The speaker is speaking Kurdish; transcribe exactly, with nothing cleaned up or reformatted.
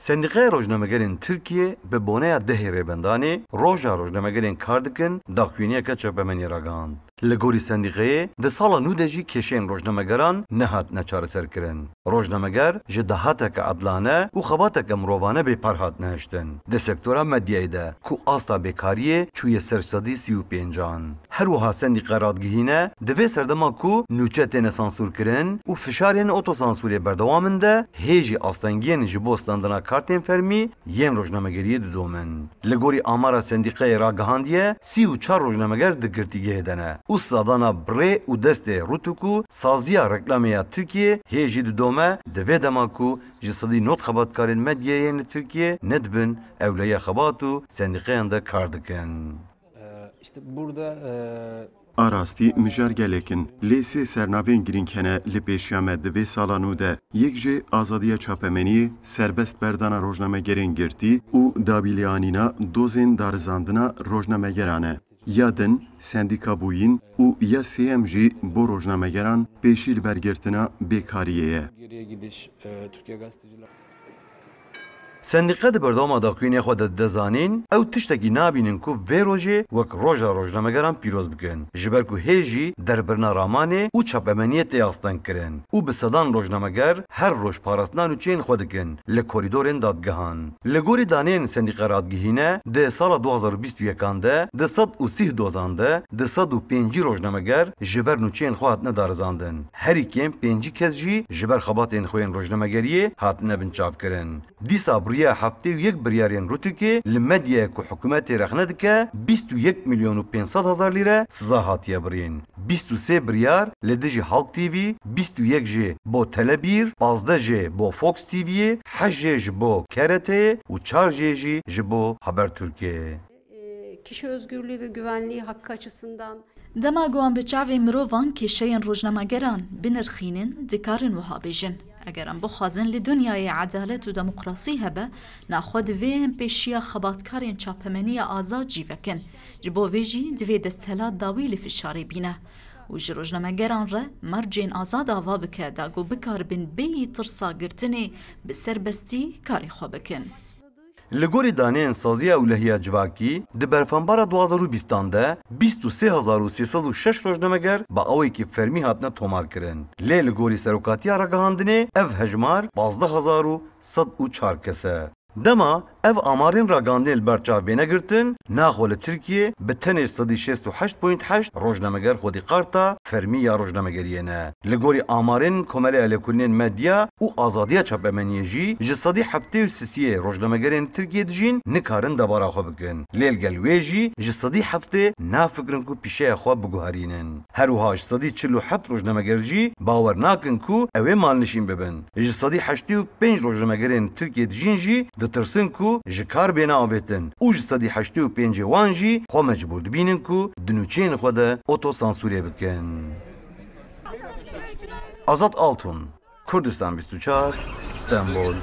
Sendîqeya Rojnamegerên Tirkiyê bi boneya dehê Rêbendanê Roja Rojnamegerên Kar Dikin daxuyaniyeke çapemeniyê ragihand. Li gorî sendîqeyê di sala nû de jî kêşeyên rojnamegeran nehatine çareserkirin. Rojnameger ji dahateke edlane û xebateke mirovane bê par hatine hiştin. Di sektora medyayê de ku asta bêkariyê çûye ser sedî sî û pêncan. Her wiha sendîqe radigihîne, di vê serdema ku nûçe têne sansûrkirin û fişarên otosansûrê berdewam in de, hê jî astengiyên ji bo standina kartên fermî yên rojnamegeriyê didomin. Li gorî amara sendîqeyê ragihandiye, sî û çar rojnameger di girtîgehê de ne û sedana bi rê û destê rûtûk û saziya reklamê ya Tirkiyê hê jî didome, di vê dema ku ji sedî nod xebatkarên medyayê yên li Tirkiyê nedibin ewleya xebat û sendîqeyan de kar dikin. Ee, işte burada e, A rastî mijar gelek in, lê sê sernavên girîng hene li pêşiya me di vê sala nû de. Yek jê azadiya çapemeniyê, serbest berdana rojnamegerên girtî û dabîlêanîna dozên darizandina rojnamegeran e. Ya din, sendîkabûyîn û ya sêyem jî bo rojnamegeran pêşî li ber girtina bêkariyê ye. Geriye gidiş e, Türkiye gazeteciler. Sendîqe di berdewama daxuyaniyê xwe de dide zanîn, ew tiştekî nabînin ku vê rojê wek Roja Rojnamegeran pîroz bikin, ji ber ku hê jî derbirina ramanê û çapemeniyê tê astengkirin û bi sedan rojnameger her roj parastina nûçeyên xwe dikin li korîdorên dadgehan. Li gorî daneyên sendîqe radigihîne, di sala du hazar û bîst û yekan de di sed û sîh dozan de di sed û pêncî rojnameger ji ber nûçeyên xwe hatine darizandin. Herî kêm pêncî kes jî ji ber xebatên xwe yên rojnamegeriyê hatine binçavkirin. Dîsa bi riya heftê û yek biryarên rûtûkê li medyaya ku hikûmetê rexne dike, bîst û yek milyon û pênc sed hezar lîre siza hatiye birîn. Bîst û sê biryar li dijî Halk T V, bîst û yek jê bo Telebîr, pazdeh jê bo Fox T V'yê, heşt jê ji bo K R T'yê û çar jê jî ji bo Habertürk'ê. E, kişi özgürlüğü ve güvenliği hakkı açısından Dema ku em bi çavê mirovan kêşeyên rojnamegeran binirxînin, dikarin wiha bêjin, eger em bixwazin li dinyayê edalet û demokrasî hebe, naxwe divê em pêşiya xebatkarên çapemeniya azad jî vekin. Ji bo vê jî divê desthilat dawî li fişarê bîne û ji rojnamegeran re mercên azad ava bike da ku bikaribin bêyî tirsa girtinê bi serbestî karê xwe bikin. Li gorî daneyên Saziya Ewlehiya Civakî, di berfanbara du hazar û bîstan de bîst û sê hezar û sê sed û şeş rojnameger bi awekî fermî hatine tomarkirin. Lê li gorî Serokatiya Ragihandinê ev hejmar pazdeh hezar û sed û çar kes e. Dema ev amarên ragihandinê li ber çav bêne girtin, naxwe li Tirkiyê bi tenê sedî şêst û heşt point heşt rojnameger xwedî karta fermî ya rojnamegeriyê ne. Li gorî amarên Komeleya Lêkolînên Medya û Azadiya Çapemeniyê jî ji sedî heftê û sisiyê rojnamegerên Tirkiyê dijîn nikarin debara xwe bikin. Lê li gel wê jî ji sedî heftê nafikirin ku pîşeya xwe biguherînin. Her wiha ji sedî çil û heft rojnameger jî bawer nakin ku ew ê malnişîn bibin. Ji sedî heştê û pênc rojnamegerên Tirkiyê dijîn jî ditirsin ku ji kar bêne avêtin û ji sedî heştê û pêncê wan jî xwe mecbûr dibînin ku di nûçeyên xwe de otosansûrê bikin. Azad Altun, Kurdistan bîst û çar, Stenbol.